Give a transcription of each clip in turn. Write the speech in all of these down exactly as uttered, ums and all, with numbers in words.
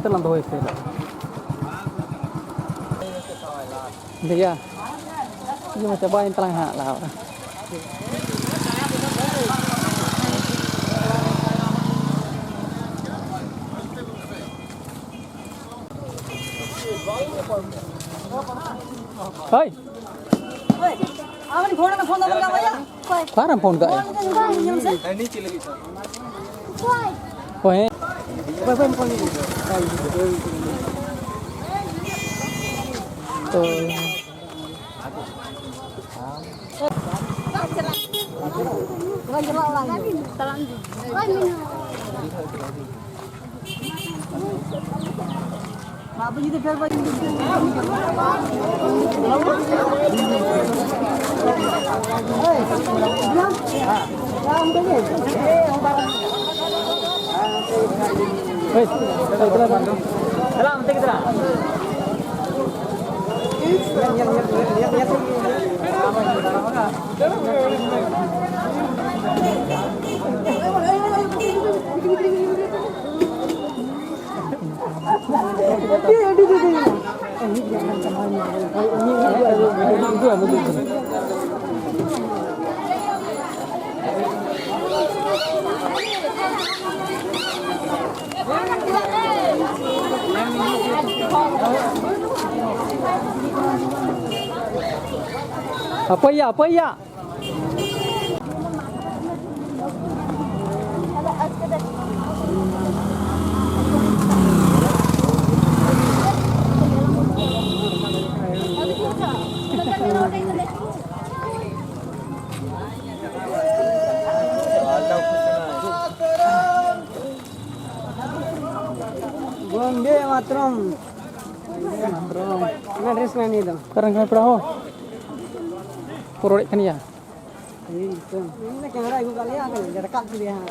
ᱛᱮᱞᱟᱝ ᱫᱚᱦᱚᱭ ᱥᱮ᱾ ᱵᱷᱮᱭᱟ, ᱤᱭᱟᱹ ᱢᱟ ᱪᱟᱵᱟᱭᱮᱱ ᱛᱟᱞᱟᱝ ᱦᱟᱸᱜ ᱞᱟᱦᱟ᱾ ᱦᱳᱭ᱾ ᱚᱠᱟᱨᱮᱢ ᱯᱷᱳᱱ ᱠᱟᱜᱼᱟ? ᱚᱠᱚᱭ? ᱛᱚ᱾ ᱦᱟᱯᱳᱭᱟ, ᱦᱟᱯᱳᱭᱟ᱾ ᱵᱚᱱᱫᱮ ᱢᱟᱛᱨᱚᱢ᱾ ᱚᱱᱟ ᱰᱨᱮᱥ ᱠᱟᱱᱟ ᱱᱤᱭᱟᱹ ᱫᱚ᱾ ᱚᱠᱟᱨᱮᱱ ᱠᱟᱱᱟᱭ ᱯᱮᱲᱟ ᱦᱚᱸ? ᱠᱚ ᱨᱚᱲᱮᱫ ᱠᱟᱱ ᱜᱮᱭᱟ᱾ ᱤᱧ ᱫᱚ ᱠᱮᱢᱮᱨᱟ ᱟᱹᱜᱩ ᱠᱟᱜ ᱞᱮᱭᱟ, ᱟᱫᱚ ᱨᱟᱠᱟᱵ ᱠᱮᱫᱮᱭᱟ ᱦᱟᱸᱜ᱾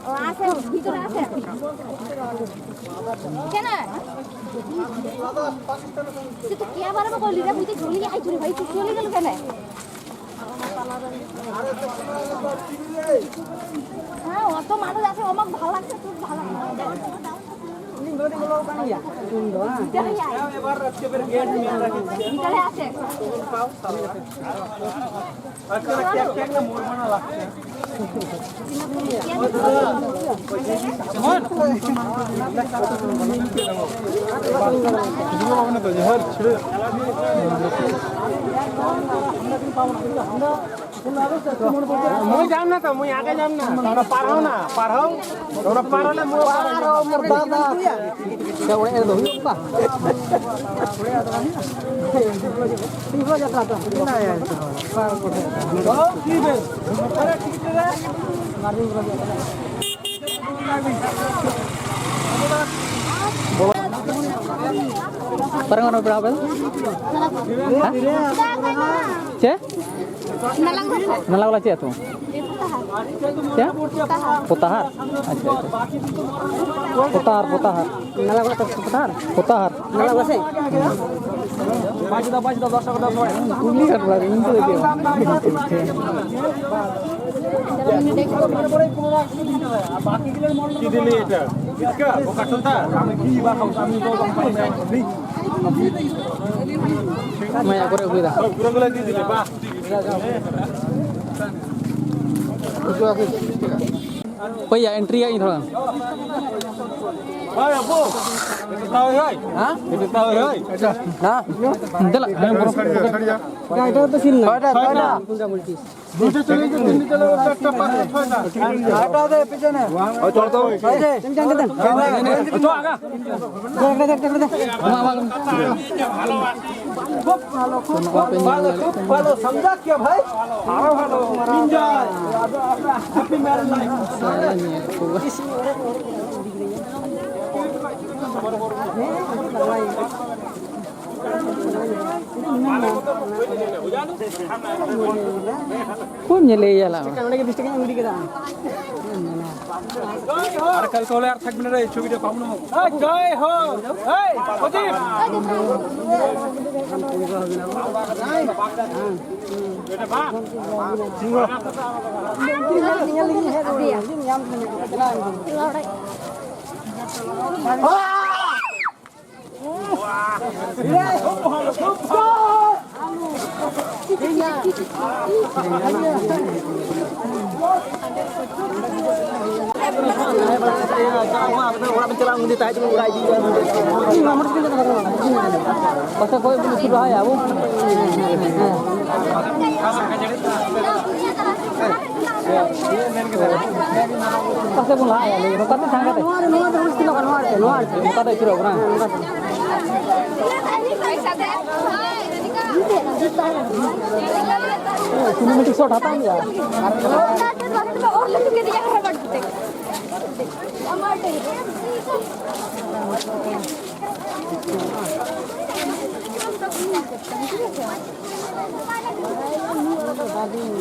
ও, আছে, ভিতরে আছে। কেন? তুই তো কে আবার আমাকে বললি রে, তুই তো চলে আই, চলে ভাই, তুই চলে গেল কেন? হ্যাঁ, অত মানুষ আছে, আমার ভালো লাগছে, খুব ভালো লাগছে। ভিতরে আয়। ভিতরে আছে। মুই যাম না তো, মুই আগে যাম না। তোমরা পারো না, পারো। তোমরা পারো না, মুই পারো না। ᱚᱲᱟᱜ ᱨᱮᱫᱚ ᱦᱩᱭᱩᱜ ᱚᱱᱠᱟ? ᱚᱠᱟᱨᱮ ᱢᱮᱱᱟᱜ ᱯᱮᱭᱟ ᱟᱯᱮ ᱫᱚ? ᱦᱮᱸ? ᱪᱮᱫ? ᱱᱟᱞᱟᱜᱚᱲᱟ ᱪᱮᱫ ᱟᱹᱛᱩ? ᱪᱮᱫ? ᱯᱚᱛᱟᱦᱟᱨ? ᱟᱪᱪᱷᱟ, ᱟᱪᱪᱷᱟ᱾ ᱯᱚᱛᱟᱦᱟᱨ, ᱯᱚᱛᱟᱦᱟᱨ᱾ ᱱᱟᱞᱟᱜᱚᱲᱟ ᱛᱚ ᱯᱚᱛᱟᱦᱟᱨ? ᱯᱚᱛᱟᱦᱟᱨ᱾ ᱱᱟᱞᱟᱜᱚᱲᱟ ᱥᱮ? ᱠᱩᱞᱤ ᱠᱟᱫ ᱵᱟᱲᱟ ᱤᱧ ᱫᱚ ᱪᱮᱫ ᱦᱚᱸ ᱵᱟᱝ᱾ কি দিলি এটা? বোকা চোদা। ᱢᱟᱭᱟ ᱠᱚᱨᱮ ᱟᱹᱜᱩᱭᱮᱫᱟ᱾ ᱯᱩᱨᱟᱹ ᱜᱮᱞᱮ ᱤᱫᱤ ᱫᱤᱞᱤ, ᱵᱟᱦ᱾ ᱚᱠᱚᱭᱟ ᱮᱱᱴᱨᱤ ᱭᱟ ᱤᱧ ᱛᱷᱚᱲᱟ᱾ ᱦᱳᱭ, ᱟᱵᱚ᱾ ᱦᱮᱸ? ᱦᱮᱸ? ᱫᱮᱞᱟ᱾ ᱦᱮᱸ, ᱵᱚᱞᱚ᱾ ᱚᱠᱚᱭᱴᱟ? ᱚᱠᱚᱭᱴᱟ? দুইটা চলে গেছে, তিনটে চলে গেছে, একটা পাঁচটা, ছয়টা। আটা দে পিছনে। ওই চল তো। এই যে, তুমি জানতে দেন। দেখ, দেখ, দেখ, দেখ, দেখ। খুব ভালো, খুব ভালো, খুব ভালো। সমঝা কিয়া ভাই? আরো ভালো। এনজয়। Happy married life. ᱠᱚᱢ ᱧᱮᱞᱮᱭᱟ ᱞᱟᱝ᱾ ᱚᱸᱰᱮ ᱜᱮ ᱵᱤᱥ ᱴᱟᱠᱟᱧ ᱮᱢ ᱜᱤᱰᱤ ᱠᱮᱫᱟ᱾ ᱟᱨ ᱠᱟᱞ ᱠᱚᱞᱮ ᱟᱨ ᱛᱷᱟᱠ ᱢᱤᱱᱟᱨ ᱪᱷᱚᱵᱤ ᱨᱮ ᱯᱟᱢᱱᱟ᱾ ᱦᱳᱭ, ᱡᱚᱭ ᱦᱳ᱾ ᱦᱳᱭ, ᱯᱨᱚᱫᱤᱯ᱾ ᱚᱠᱟ ᱥᱮᱫ ᱵᱚᱱ ᱞᱟᱦᱟᱜᱼᱟ? ᱞᱟᱹᱭ ᱱᱚᱝᱠᱟ ᱛᱮ ᱥᱮᱱ ᱠᱟᱛᱮ? ᱱᱚᱣᱟ ᱨᱮ, ᱱᱚᱣᱟ ᱨᱮ ᱦᱩᱭ ᱥᱮᱱᱚᱜᱼᱟ, ᱱᱚᱣᱟ ᱨᱮ, ᱱᱚᱣᱟ ᱨᱮ᱾ ᱱᱚᱝᱠᱟ ᱛᱮ ᱟᱹᱪᱩᱨᱚᱜ ᱠᱟᱱᱟ᱾ ᱦᱮᱸ, ᱱᱚᱝᱠᱟ ᱛᱮ᱾ ᱥᱤᱱᱮᱢᱮᱴᱤᱠ ᱥᱚᱴ ᱦᱟᱛᱟᱣ ᱦᱩᱭᱩᱜᱼᱟ᱾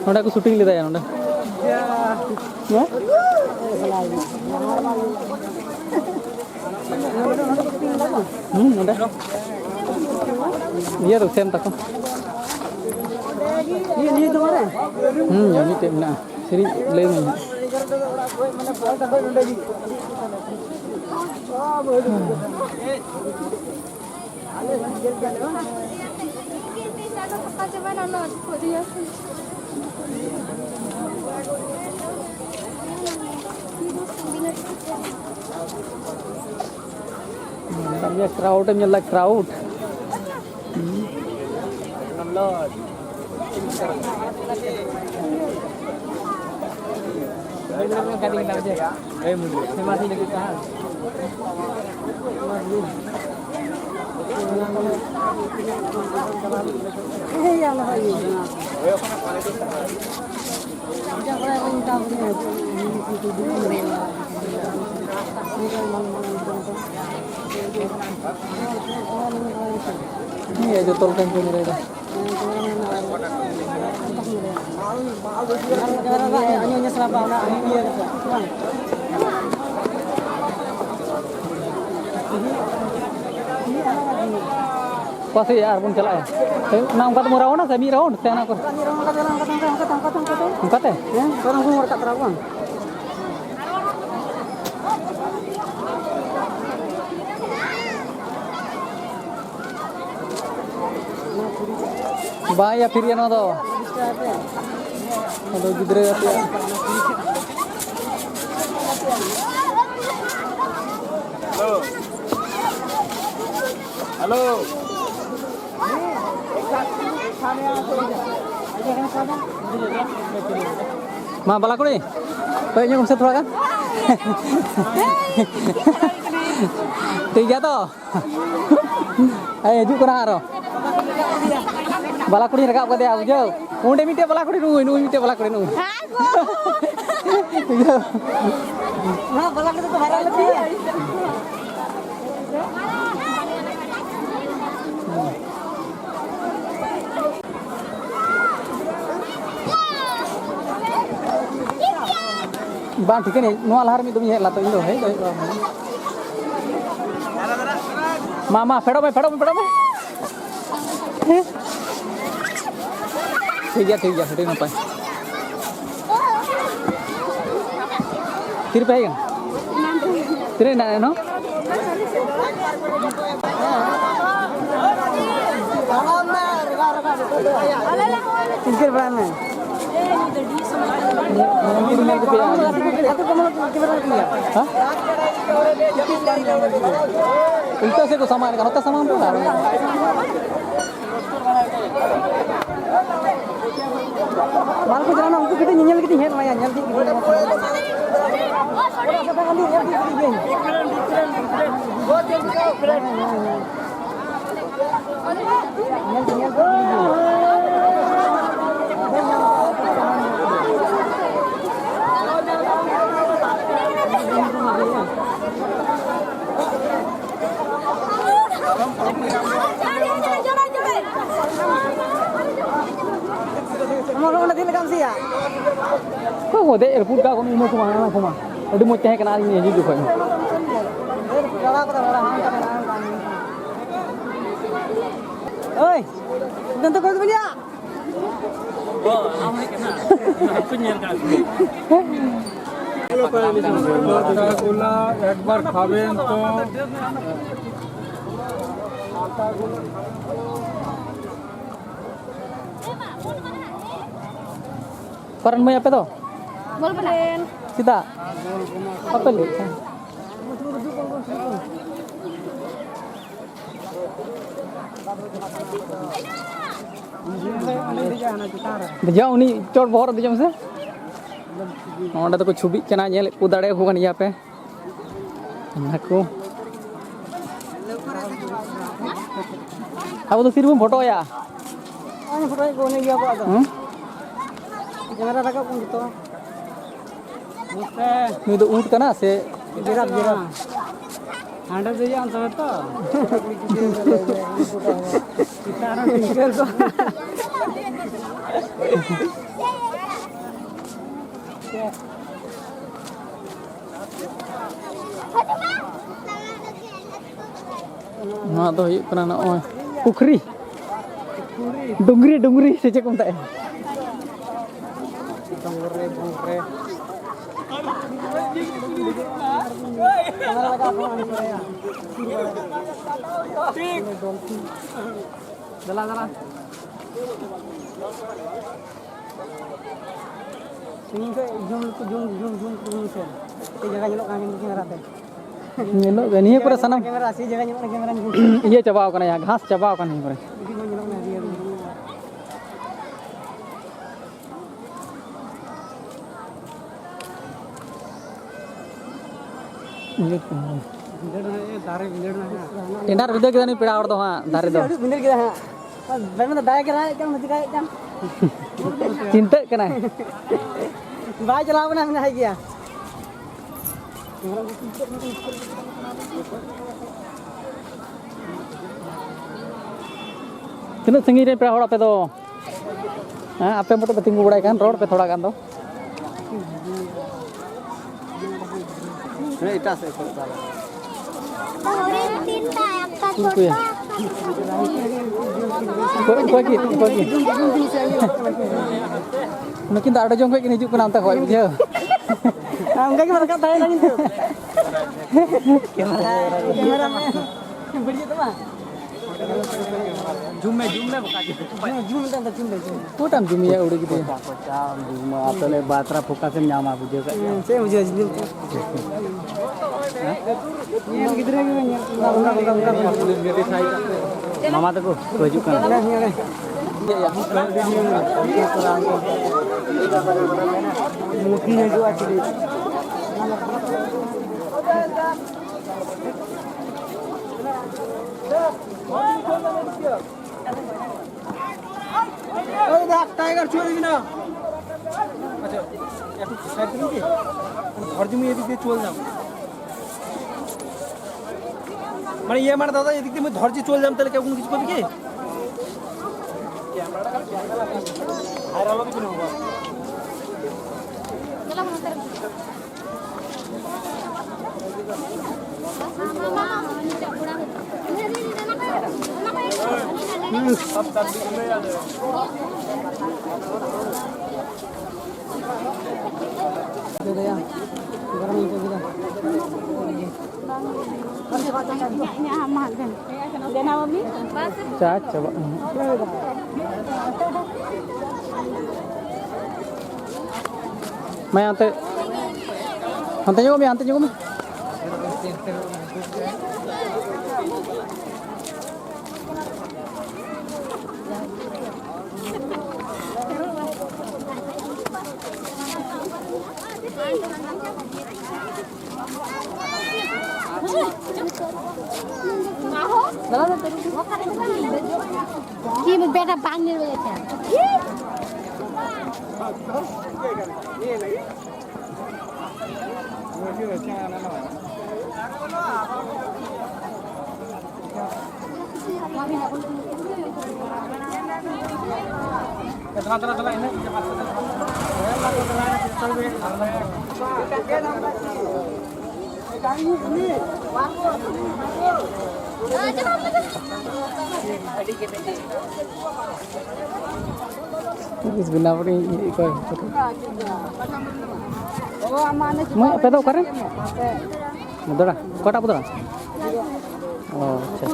ᱱᱚᱰᱮ ᱠᱚ ᱥᱩᱴᱤᱝ ᱞᱮᱫᱟᱭᱟ ᱱᱚᱰᱮ᱾ ᱦᱮᱸ? ᱦᱩᱸ, ᱱᱚᱰᱮ᱾ ᱤᱭᱟᱹ ᱨᱮ ᱥᱮᱱ ᱛᱟᱠᱚ᱾ ᱦᱩᱸ, ᱢᱤᱫᱴᱮᱡ ᱢᱮᱱᱟᱜᱼᱟ᱾ ᱥᱮᱨᱮᱧ ᱞᱟᱹᱭ ᱢᱮ ᱦᱟᱸᱜ᱾ ᱠᱨᱟᱣᱩᱰ ᱮᱢ ᱧᱮᱞ ᱫᱟ, ᱠᱨᱟᱣᱩᱰ᱾ ᱦᱮᱸ, ᱡᱚᱛᱚ ᱞᱮᱠᱟᱧ ᱠᱟᱹᱢᱤ ᱫᱟᱲᱮᱭᱟᱜᱼᱟ᱾ ᱚᱠᱟ ᱥᱮᱫ ᱟᱨ ᱵᱚᱱ ᱪᱟᱞᱟᱜᱼᱟ? ᱚᱱᱟ ᱚᱱᱠᱟ ᱛᱮᱵᱚᱱ ᱨᱟᱣᱩᱱᱰᱟ ᱥᱮ ᱢᱤᱫ ᱨᱟᱣᱩᱱᱰ ᱥᱮ ᱚᱱᱟ ᱠᱚᱨᱮ? ᱚᱱᱠᱟᱛᱮ? ᱦᱮᱸ, ᱚᱱᱠᱟ ᱛᱮ ᱦᱚᱸ ᱨᱟᱠᱟᱵ ᱛᱚᱨᱟ ᱠᱚᱣᱟ᱾ ᱵᱟᱝ ᱭᱟ, ᱯᱷᱤᱨ ᱜᱮ ᱱᱚᱣᱟ ᱫᱚ᱾ ᱟᱫᱚ ᱜᱤᱫᱽᱨᱟᱹ ᱜᱟᱛᱮ᱾ ᱦᱮᱞᱳ᱾ ᱦᱮᱞᱳ᱾ ᱢᱟ ᱵᱟᱞᱟ ᱠᱩᱲᱤ, ᱠᱚᱭᱚᱜ ᱧᱚᱜ ᱢᱮᱥᱮ ᱛᱷᱚᱲᱟ ᱜᱟᱱ᱾ ᱴᱷᱤᱠ ᱜᱮᱭᱟ ᱛᱚ? ᱦᱮᱸ, ᱦᱤᱡᱩᱜ ᱠᱟᱱᱟ ᱟᱨᱚ᱾ ᱵᱟᱞᱟ ᱠᱩᱲᱤᱧ ᱨᱟᱠᱟᱵ ᱠᱟᱫᱮᱭᱟ, ᱵᱩᱡᱷᱟᱹᱣ᱾ ᱚᱸᱰᱮ ᱢᱤᱫᱴᱮᱡ ᱵᱟᱞᱟ ᱠᱩᱲᱤ ᱱᱩᱭ, ᱱᱩᱭ ᱢᱤᱫᱴᱮᱡ ᱵᱟᱞᱟ ᱠᱩᱲᱤ ᱱᱩᱭ᱾ ᱦᱮᱸ ᱜᱳ᱾ ᱵᱩᱡᱷᱟᱹᱣ᱾ ᱱᱚᱣᱟ ᱵᱟᱞᱟ ᱠᱩᱲᱤ ᱫᱚ ᱵᱷᱟᱭᱨᱟᱞ ᱞᱮᱫᱮᱭᱟ᱾ ᱵᱟᱝ ᱴᱷᱤᱠᱟᱹᱱᱟᱹᱧ, ᱱᱚᱣᱟ ᱞᱟᱦᱟ ᱨᱮ ᱢᱤᱫ ᱫᱚᱢ ᱤᱧ ᱦᱮᱡ ᱞᱮᱱᱟ ᱛᱚ, ᱤᱧ ᱫᱚ ᱦᱮᱡ ᱫᱚ ᱦᱮᱡ ᱵᱟᱝ᱾ ᱢᱟ, ᱢᱟ, ᱯᱷᱮᱰᱚᱜ ᱢᱮ, ᱯᱷᱮᱰᱚᱜ ᱢᱮ, ᱯᱷᱮᱰᱚᱜ ᱢᱮ᱾ ᱴᱷᱤᱠ ᱜᱮᱭᱟ, ᱴᱷᱤᱠ ᱜᱮᱭᱟ, ᱟᱹᱰᱤ ᱱᱟᱯᱟᱭ᱾ ᱛᱤᱨᱮ ᱯᱮ ᱦᱮᱡ ᱠᱟᱱᱟ? ᱛᱤᱱᱟᱹᱜ ᱮᱱᱟᱝ ᱮᱱᱦᱚᱸ? ᱤᱱᱠᱟᱹ ᱵᱟᱲᱟᱭ ᱢᱮ᱾ ᱦᱮᱸ? ᱩᱞᱴᱟᱹ ᱥᱮᱫ ᱠᱚ ᱥᱟᱢᱟᱝ ᱠᱟᱱᱟ, ᱱᱚᱛᱮ ᱥᱟᱢᱟᱝ ᱯᱮ᱾ ᱵᱟᱝ ᱠᱚ ᱪᱟᱞᱟᱣᱱᱟ, ᱩᱱᱠᱩ ᱠᱟᱹᱴᱤᱡ ᱧᱮᱧᱮᱞ ᱞᱟᱹᱜᱤᱫ ᱤᱧ ᱦᱮᱡ ᱞᱮᱱᱟ, ᱧᱮᱞ ᱠᱮᱫ ᱠᱚᱣᱟᱧ᱾ ᱧᱮᱞ ᱠᱮᱫ ᱠᱚᱣᱟᱧ᱾ ᱧᱮᱞ ᱫᱚ ᱧᱮᱞ ᱫᱚ ᱦᱩᱭ ᱜᱮ᱾ ᱟᱢᱟᱜ ᱚᱸᱰᱮ ᱪᱮᱫ ᱞᱮᱠᱟᱢ ᱥᱤᱭᱟ? ᱚᱠᱚᱭ ᱠᱚ ᱫᱮᱡ ᱨᱟᱹᱯᱩᱫ ᱠᱟᱜ ᱠᱚ ᱤᱧ ᱠᱚ ᱢᱟ, ᱦᱟᱱᱟ ᱠᱚ ᱢᱟ᱾ ᱟᱹᱰᱤ ᱢᱚᱡᱽ ᱛᱟᱦᱮᱸ ᱠᱟᱱᱟ ᱟᱨ ᱤᱧ ᱦᱤᱡᱩᱜ ᱡᱚᱠᱷᱚᱡ ᱢᱟ᱾ ᱨᱟᱲᱟ ᱠᱚᱫᱚ ᱨᱟᱲᱟ, ᱦᱟᱱᱛᱮ ᱢᱮᱱᱟᱜᱼᱟ, ᱦᱟᱱᱛᱮ ᱢᱮᱱᱟᱜᱼᱟ᱾ ᱳᱭ, ᱫᱚᱱᱛᱚ ᱠᱚ ᱵᱚᱞᱤᱭᱟ᱾ রসগোল্লা একবার খাবেন তো। ᱚᱠᱟᱨᱮᱱ ᱢᱟᱹᱭ ᱟᱯᱮ ᱫᱚ? ᱵᱚᱞ ᱵᱚᱱᱟ᱾ ᱪᱮᱫᱟᱜ? ᱵᱟᱯᱮ ᱞᱟᱹᱭᱮᱫ ᱛᱟᱦᱮᱸ? ᱫᱮᱡᱚᱜ ᱩᱱᱤ ᱪᱚᱴ ᱵᱚᱦᱚᱜ ᱨᱮ ᱫᱮᱡᱚᱜ ᱢᱮᱥᱮ᱾ ᱚᱸᱰᱮ ᱫᱚᱠᱚ ᱪᱷᱚᱵᱤᱜ ᱠᱟᱱᱟ, ᱧᱮᱞ ᱠᱚ ᱫᱟᱲᱮᱭᱟᱠᱚ ᱠᱟᱱ ᱜᱮᱭᱟ ᱯᱮ᱾ ᱚᱱᱟ ᱠᱚ ᱟᱵᱚ ᱫᱚ ᱛᱤᱨᱮᱵᱚᱱ ᱯᱷᱳᱴᱳᱭᱟ? ᱟᱨ ᱯᱷᱳᱴᱳᱭᱮᱫ ᱠᱚ ᱩᱱᱤ ᱜᱮ ᱟᱵᱚᱣᱟᱜ ᱫᱚ᱾ ᱦᱮᱸ? ᱠᱮᱢᱮᱨᱟ ᱨᱟᱠᱟᱵ ᱠᱚ ᱡᱚᱛᱚ᱾ ᱱᱩᱭ ᱫᱚ ᱩᱸᱴ ᱠᱟᱱᱟ ᱥᱮ? ᱡᱤᱨᱟᱯ, ᱡᱤᱨᱟᱯ᱾ ᱦᱟᱸᱰᱮ ᱫᱮᱡᱚᱜ ᱟᱢ ᱛᱚᱵᱮ ᱛᱚ᱾ ᱪᱮᱛᱟᱱ ᱨᱮ ᱴᱤᱝᱠᱟᱹᱨ ᱠᱚ᱾ ᱱᱚᱣᱟ ᱫᱚ ᱦᱩᱭᱩᱜ ᱠᱟᱱᱟ ᱱᱚᱜᱼᱚᱭ ᱯᱩᱠᱷᱨᱤ, ᱰᱩᱝᱨᱤ, ᱰᱩᱝᱨᱤ ᱥᱮ ᱪᱮᱫ ᱠᱚ ᱢᱮᱛᱟᱜᱼᱟ? ᱰᱩᱝᱨᱤ, ᱰᱩᱝᱨᱤ᱾ ᱫᱮᱞᱟ, ᱫᱮᱞᱟ᱾ ᱥᱟᱺᱜᱤᱧ ᱠᱷᱚᱡ ᱡᱩᱢ ᱞᱮᱠᱚ ᱡᱩᱢ, ᱡᱩᱢ, ᱡᱩᱢ ᱠᱚ ᱢᱮᱥᱮ᱾ ᱪᱮᱫ ᱡᱟᱭᱜᱟ ᱧᱮᱞᱚᱜ ᱠᱟᱱᱟ ᱠᱤᱱᱛᱩ ᱠᱮᱢᱮᱨᱟ ᱛᱮ᱾ ᱧᱮᱞᱚᱜ ᱜᱮ᱾ ᱱᱤᱭᱟᱹ ᱠᱚᱨᱮ ᱥᱟᱱᱟᱢ ᱠᱮᱢᱮᱨᱟ, ᱥᱮ ᱡᱟᱭᱜᱟ ᱧᱮᱞᱚᱜ ᱠᱟᱱᱟ ᱠᱮᱢᱮᱨᱟ ᱧᱮᱞ᱾ ᱤᱭᱟᱹ ᱪᱟᱵᱟᱣ ᱠᱟᱱᱟ, ᱭᱟ, ᱜᱷᱟᱥ ᱪᱟᱵᱟᱣ ᱠᱟᱱᱟ ᱱᱤᱭᱟᱹ ᱠᱚᱨᱮ᱾ ᱟᱹᱰᱤ ᱢᱚᱡᱽ ᱧᱮᱞᱚᱜ ᱠᱟᱱᱟ, ᱟᱹᱰᱤ, ᱟᱹᱰᱤ ᱢᱚᱡᱽ᱾ ᱤᱭᱟᱹ ᱠᱚ᱾ ᱵᱷᱤᱸᱫᱟᱹᱲ ᱱᱟ, ᱮ, ᱫᱟᱨᱮ ᱵᱷᱤᱸᱫᱟᱹᱲ ᱱᱟ᱾ ᱮᱱᱟᱱ ᱨᱮ ᱵᱷᱤᱸᱫᱟᱹᱲ ᱠᱮᱫᱟ ᱱᱩᱭ ᱯᱮᱲᱟ ᱦᱚᱲ ᱫᱚ ᱦᱟᱸᱜ, ᱫᱟᱨᱮ ᱫᱚ᱾ ᱟᱹᱰᱤ ᱵᱷᱤᱸᱫᱟᱹᱲ ᱠᱮᱫᱟ ᱦᱟᱸᱜ᱾ ᱵᱟᱭ ᱢᱮᱱᱫᱟ, ᱫᱟᱭᱟ ᱜᱮ ᱨᱟᱜ ᱮᱫ ᱠᱟᱱ, ᱪᱤᱠᱟᱹᱭᱮᱫ ᱠᱟᱱ? ᱪᱤᱱᱛᱟᱹᱜ ᱠᱟᱱᱟᱭ᱾ ᱵᱟᱭ ᱪᱟᱞᱟᱣ ᱠᱟᱱᱟ, ᱢᱮᱱᱟᱭ ᱜᱮᱭᱟ᱾ ᱛᱤᱱᱟᱹᱜ ᱥᱟᱺᱜᱤᱧ ᱨᱮ ᱯᱮᱲᱟ ᱦᱚᱲ ᱟᱯᱮ ᱫᱚ? ᱦᱮᱸ, ᱟᱯᱮ ᱢᱚᱛᱚ ᱯᱮ ᱛᱤᱸᱜᱩ ᱵᱟᱲᱟᱭ ᱠᱷᱟᱱ ᱨᱚᱲ ᱯᱮ ᱛᱷᱚᱲᱟ ᱜᱟᱱ ᱫᱚ᱾ ᱦᱮᱸ, ᱮᱴᱟᱜ ᱥᱮᱫ ᱠᱷᱚᱱ ᱛᱟᱦᱚᱞᱮ᱾ ᱩᱱᱠᱩ ᱭᱟ᱾ ᱚᱠᱚᱭ, ᱚᱠᱚᱭ ᱠᱤ, ᱚᱠᱚᱭ ᱠᱤ? ᱱᱩᱠᱤᱱ ᱫᱚ ᱟᱹᱰᱤ ᱡᱚᱢ ᱠᱷᱚᱡ ᱠᱤᱱ ᱦᱤᱡᱩᱜ ᱠᱟᱱᱟ ᱚᱱᱛᱮ ᱠᱷᱚᱡ, ᱵᱩᱡᱷᱟᱹᱣ? ᱚᱱᱠᱟ ᱜᱮ ᱨᱟᱠᱟᱵ ᱛᱟᱦᱮᱸ ᱠᱟᱱᱟ ᱠᱤᱱᱛᱩ᱾ ᱠᱮᱢᱮᱨᱟ, ᱠᱮᱢᱮᱨᱟ ᱢᱮᱱ᱾ ᱵᱟᱹᱲᱤᱡᱚᱜ ᱛᱟᱢᱟ᱾ ᱡᱩᱢ ᱢᱮ, ᱡᱩᱢ ᱢᱮ, ᱵᱚᱠᱟ ᱡᱩᱢ ᱢᱮ᱾ ᱦᱮᱸ, ᱡᱩᱢ ᱢᱮ, ᱡᱩᱢ ᱢᱮ, ᱡᱩᱢ ᱢᱮ᱾ ᱚᱠᱚᱭᱴᱟᱜ ᱮᱢ ᱡᱩᱢᱮᱭᱟ, ᱩᱲᱤ ᱜᱤᱫᱽᱨᱟᱹ? ᱯᱚᱪᱟ, ᱯᱚᱪᱟ, ᱡᱩᱢ ᱢᱮ, ᱟᱯᱮ ᱞᱮ ᱵᱟᱛᱨᱟ ᱯᱷᱳᱠᱟᱥ ᱮᱢ ᱧᱟᱢᱟ, ᱵᱩᱡᱷᱟᱹᱣ ᱠᱟᱜ ᱦᱮᱸ, ᱪᱮᱫ ᱮᱢ ᱵᱩᱡᱷᱟᱹᱣᱟ, ᱡᱩᱢ ᱛᱮ? ᱧᱮᱞ ᱜᱤᱫᱽᱨᱟᱹ ᱜᱮ ᱧᱮᱞ, ᱚᱱᱠᱟ, ᱚᱱᱠᱟ, ᱚᱱᱠᱟ, ᱚᱱᱠᱟ᱾ ᱢᱟᱢᱟ ᱛᱟᱠᱚ ᱠᱚ ᱦᱤᱡᱩᱜ ᱠᱟᱱᱟ᱾ ᱧᱮᱞ, ᱧᱮᱞ᱾ ᱢᱩᱴᱷᱤ ᱦᱤᱡᱩᱜᱼᱟ, ᱪᱤᱞᱤ? টাইগার চলে না। আচ্ছা, একটু সাইড দিন কি? ধর, তুমি এদিক দিয়ে চলে যাও। মানে, ইয়ে, মানে, দাদা, এদিক দিয়ে আমি ধর যে চলে যাম, তাহলে কেউ কোনো কিছু করবে কি? ভাইরাল হবে কি না? ᱪᱟᱨᱡᱽ ᱪᱟᱵᱟᱜ ᱠᱟᱱᱟ᱾ ᱢᱟᱭᱟ, ᱦᱟᱱᱛᱮ, ᱦᱟᱱᱛᱮ ᱧᱚᱜᱚᱜ ᱢᱮ, ᱦᱟᱱᱛᱮ ᱧᱚᱜᱚᱜ ᱢᱮ᱾ কি বেটা বাংলা রয়েছে। ᱛᱤᱥ ᱵᱮᱱᱟᱣ ᱠᱟᱛᱮᱧ ᱤᱫᱤ ᱠᱚᱣᱟ ᱯᱷᱳᱴᱳ᱾ ᱢᱟᱹᱭ, ᱟᱯᱮ ᱫᱚ ᱚᱠᱟᱨᱮ? ᱢᱩᱫᱽᱫᱟᱲᱟ? ᱚᱠᱟᱴᱟᱜ ᱢᱩᱫᱽᱫᱟᱲᱟ? ᱚ, ᱟᱪᱪᱷᱟ᱾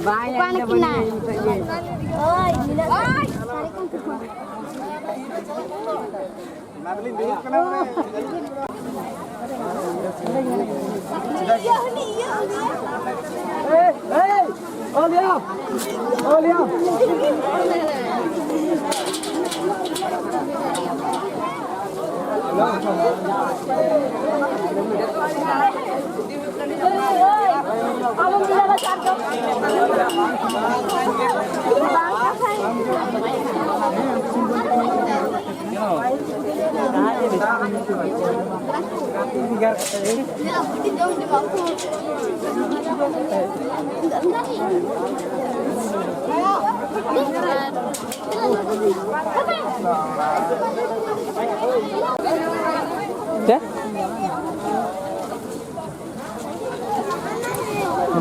ᱵᱟᱝ ᱚᱠᱟ ᱱᱟᱠᱤᱱᱟ? ᱳᱭ, ᱢᱮᱱᱟᱜ ᱠᱚᱣᱟ᱾ ᱤᱭᱟᱹ, ᱩᱱᱤ, ᱤᱭᱟᱹ, ᱩᱱᱤ᱾ ᱮᱭ, ᱮᱭ, ᱚᱞ ᱭᱟ, ᱚᱞ ᱭᱟ᱾ ᱪᱮᱫ?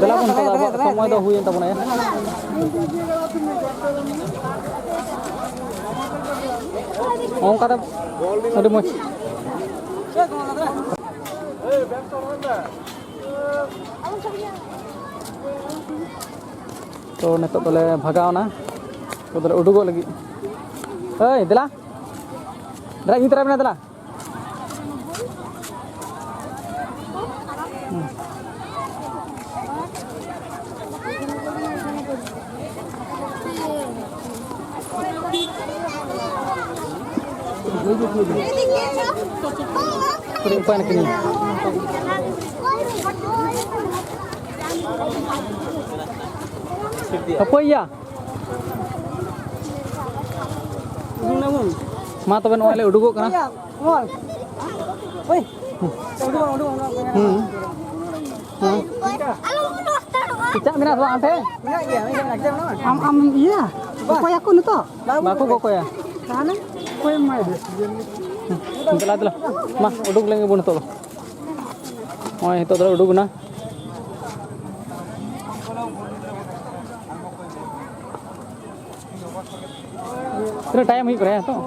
ᱫᱮᱞᱟ ᱵᱚᱱ, ᱱᱤᱛᱚᱜ ᱫᱚ ᱟᱵᱚᱣᱟᱜ ᱥᱚᱢᱚᱭ ᱫᱚ ᱦᱩᱭᱮᱱ ᱛᱟᱵᱚᱱᱟ᱾ ᱚᱱᱠᱟ ᱫᱚ ᱟᱹᱰᱤ ᱢᱚᱡᱽ᱾ ᱛᱚ, ᱱᱤᱛᱚᱜ ᱫᱚᱞᱮ ᱵᱷᱟᱜᱟᱣᱱᱟ, ᱱᱤᱛᱚᱜ ᱫᱚᱞᱮ ᱩᱰᱩᱠᱚᱜ ᱞᱟᱹᱜᱤᱫ᱾ ᱦᱳᱭ, ᱫᱮᱞᱟ, ᱫᱮᱞᱟ, ᱤᱧ ᱛᱚᱨᱟᱭ ᱢᱮ ᱱᱟ, ᱫᱮᱞᱟ᱾ ᱠᱟᱹᱴᱤᱡ ᱚᱠᱚᱭ ᱱᱟᱠᱤᱱ? ᱦᱟᱹᱯᱟᱹᱭ ᱭᱟ᱾ ᱢᱟ ᱛᱚᱵᱮ, ᱱᱚᱜᱼᱚᱭ ᱞᱮ ᱩᱰᱩᱠᱚᱜ ᱠᱟᱱᱟ᱾ ᱦᱩᱸ᱾ ᱦᱩᱸ᱾ ᱪᱮᱫ ᱢᱮᱱᱟᱜ ᱛᱟᱢᱟ ᱟᱢ ᱴᱷᱮᱱ? ᱟᱢ, ᱟᱢ ᱤᱭᱟᱹ, ᱚᱠᱚᱭ ᱟᱠᱚ ᱱᱤᱛᱚᱜ? ᱵᱟᱠᱚ ᱜᱚᱜ ᱠᱚᱭᱟ᱾ ᱛᱟᱦᱚᱞᱮ ᱚᱠᱚᱭ ᱮᱢᱟᱭ ᱫᱮ? ᱫᱮᱞᱟ, ᱫᱮᱞᱟ᱾ ᱢᱟ, ᱩᱰᱩᱠ ᱞᱮᱱ ᱜᱮᱵᱚᱱ ᱱᱤᱛᱚᱜ ᱫᱚ᱾ ᱱᱚᱜᱼᱚᱭ ᱱᱤᱛᱚᱜ ᱫᱚ ᱩᱰᱩᱠ ᱮᱱᱟ᱾ ᱛᱤᱱᱟᱹᱜ ᱴᱟᱭᱤᱢ ᱦᱩᱭᱩᱜ ᱠᱟᱱᱟ ᱱᱤᱛᱚᱜ?